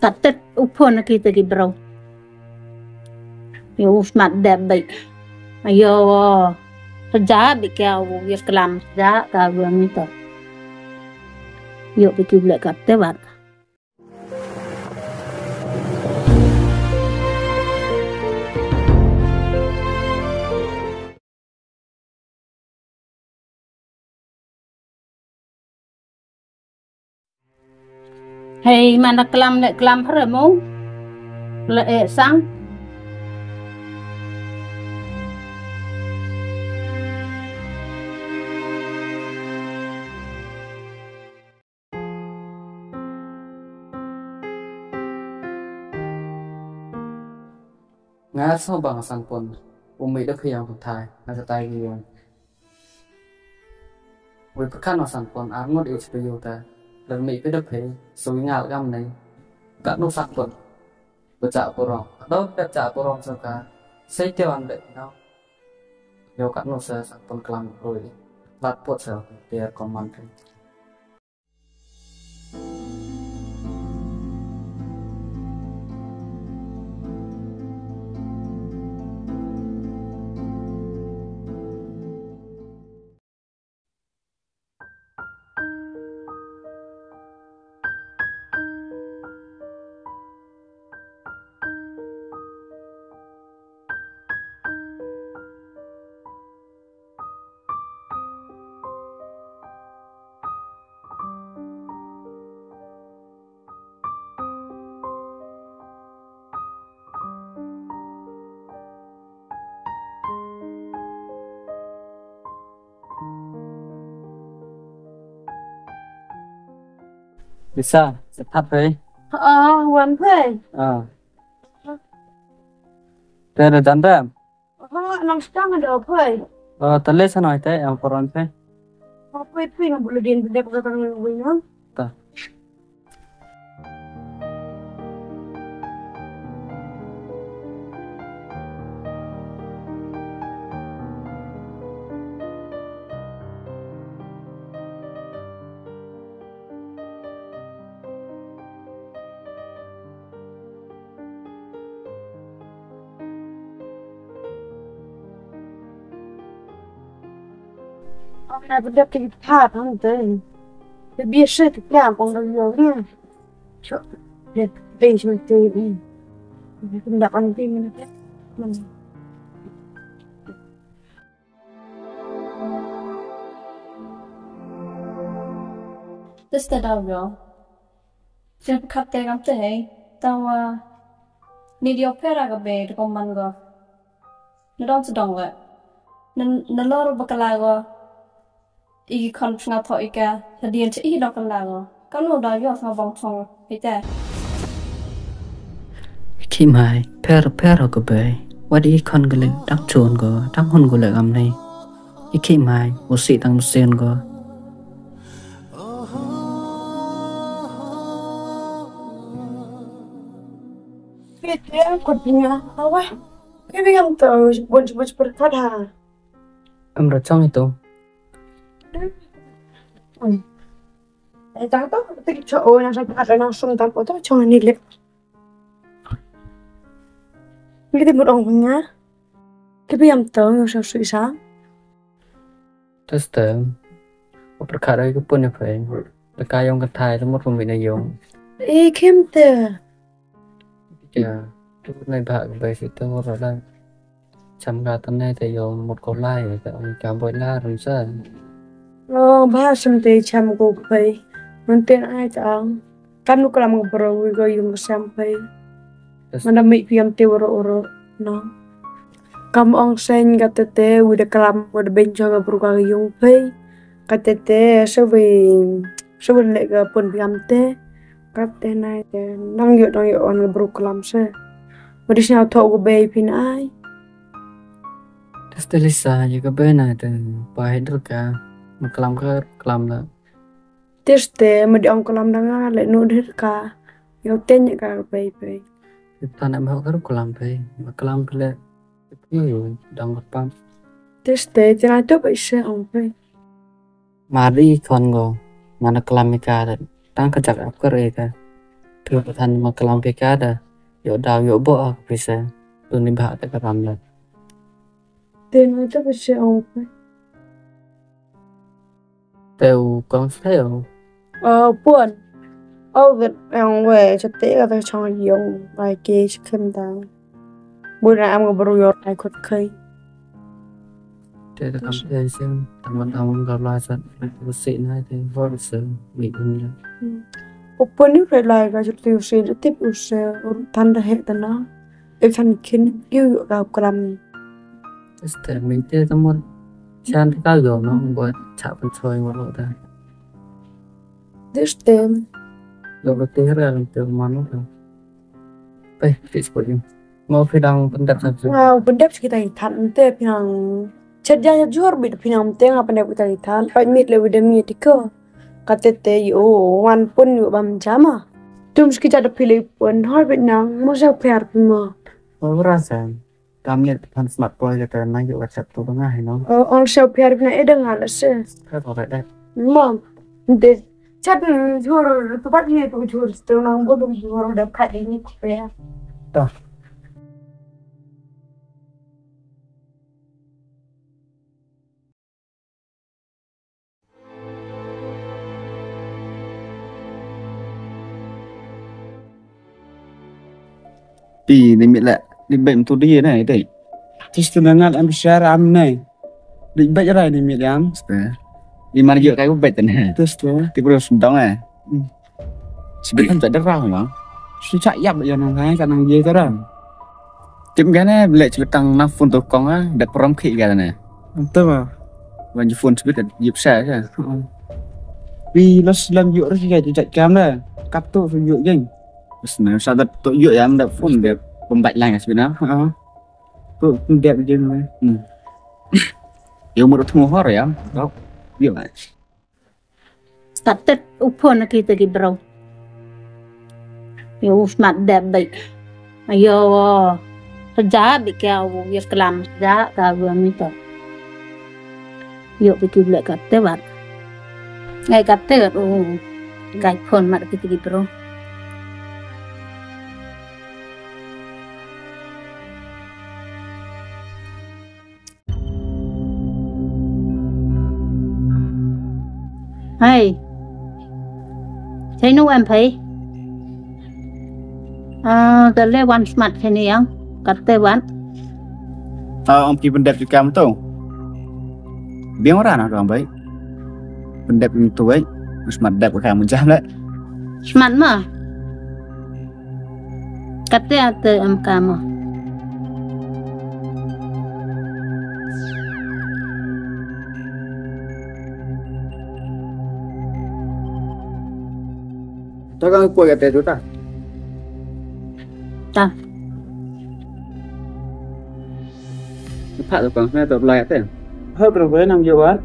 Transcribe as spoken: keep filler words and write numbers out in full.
Ka tet u phone na kita ki bro. Yo u smat dep bai. Ayo. Kerja bik ya u ya kelam kerja ka gua minta. Yo bik u lek ka tebat. Hei, mana kelam le kelam hre mo? Le eh sang. Nga sngew ba nga sangpon u mih da phi ïa u kynthai na katai ka ïing. Wei pyrkhat nga sangpon ar ngut ïa u chipayu te. Lada mih phi da phi, sa wi nga la kam nei. Katno sangpon ba jah burom. Katno dep jah burom sa ka. Sei te wan dep nau. Ïa katno sa sangpon klam roi. Lat pot sa te koman phi. Lisa, sa thap phi? Oh, wan phi. Ah. Te da jan dem? Oh, nang stang da phi. Oh, te le sa noi te, yang poron phi. Oh, phi phi ngam bulu din de ka tang wing nang. Ta. Ong na benda ti phat ong te. Te biasa ti pia ong dong yo ni. Chok. Te te shu te. Benda ong ti mana. Te sta dau yo. Sien pyrkhat te kam te hei. Tawa. Ni dio pera ka be te koman go. Na dong sdang le. Na, na lor ba kala go. I ki khon pynga tho i ka. Hadien te i dong kala go. Ka nu da yo nga bong chong. Hei te. I ki mai, per, per ho ka bei. Wat i khon ka lek, dang chun go, dang hun go lek am nei. I ki mai, u si dang mesen go. Pete, kot nga, awa. Ke bi am to, bon, bon, per, per, ha. Em ra chong itu. Ai ta to, te ki cho o na sa ka na sum tam po to chong ni le. Ni te mut ong nga. Ki biam to yo sa sui sa. Teste. Oper ka rai ko pun ya pai. Te ka yong ka thai te mut pun bina yong. E kem te. Ya, tu nai ba ka bai si te mut ra. Cham ka tang nai te yo mut ko lai te ong ka boi la rum sa. Lo ba sim te cham ko phai. Man te ai ta ong. Kam nu klam ko bro wi ko yung sam phai. Mana mi piam te woro woro no. Kam ong sen ka te te wi de klam wi de ben jong ka bro ka yung phai. Ka te te se wi se wi le ka pun piam te. Ka te nai te nang yo nang yo on ka bro klam se. Wi de sna tho ko bei pin ai. Teste Lisa, ya ka bena te pa hidr ka, ma klam ka, klam la. Teste, ma di ong klam da nga, le nu dir ka, yo ten ya ka bai bai. Ita na ma ka klam bai, ma klam ka le, yo, dang ka pam. Teste, tena to bai se ong bai. Mari kon go, mana klam ka, tang ka jak ap ka re ka. Phi ba than ma klam phi ka da. Ïoh daw ïoh bok ha ka pisa. Tu ni bah ta ka ram la. Te na ta ka shi ong phi. Te u kong sa ïoh. Ơ, puan. Ơ, gật ong we, chate ka ta chong yong, ai ke shi khem da. Bu na am ka bru yor ai khut khai. Te ta kam te sing, ta man ta man ka la sa, ta si na te vor sa, mi un la. Ơ, puan ni re lai ka chute u se, tip u se, u tan da he ta na. E kan kin yu yu ka klam. Este, min te ta mon. Chan ka yo no, bo cha pun choi mo lo ta. This time. Lo ko te ra te man lo ta. Pe, ti spo yu. Mo phi dang pyndep sa. Nga pyndep kita i than te phi nang. Chet ja jor bit phi nang te nga pyndep kita i than. Pai mit le wida mi ti ko. Kate te yu wan pun yu bam jama. Tum ski jada phi le pun hor bit nang. Mo sa pher pun mo. Ora sa. Kam ne phan smat poi ka ta nang yu ka chat tu ba nga hai no. Ong sa pher pun e dang ala se. Ka ko ka dai. Mom. De. Chat jor tu pat ni tu jor tu nang bo tu jor da khat ni ko ya. Ta. Pi ni mit la ni bem tu dia nai dei. Tis tu nangat am share am nai. Dik bek rai ni mit yang. Ste. Ni mar juk kai bek tu nai. Tis tu. Ti perlu sendong eh. Sibit kan tak derah ma. Susah yap ya nang hai kan nang ye tu dah. Tim kan eh beli sibit tang nang phone tu kong ah dak peram khik kan eh. Betul ma. Wan phone sibit kan yup sa kan. Pi los lam juk ris ya jajak kam dah. Kap tu juk jeng. Bas na sa dak tu juk ya dak phone dak pembat lang sibit na. Tu dak jeng. Hmm. Ya umur tu hor ya. Kau. Juk. Started u phone kita ki bro. Yo smat dep bai. Ayo. Kerja bi kya u ya kelam ja ka gua minta. Yo bi ki blek kate wat. Ngai kate wat u gai phone mat kita ki bro. Hai. Chai nu em phai. Ah, ta le wan smat chai ni yang. Kat te wan. Ah, ong ki pendep ju kam tu. Biang ora na kang bai. Pendep ni tu bai. Smat dep ka mu jah le. Smat ma. Kate ate em kama. Ta kang kuai kate tu ta. Ta. Pha tu kang sana tu belai ate. Hoi bro, bro nang jawab.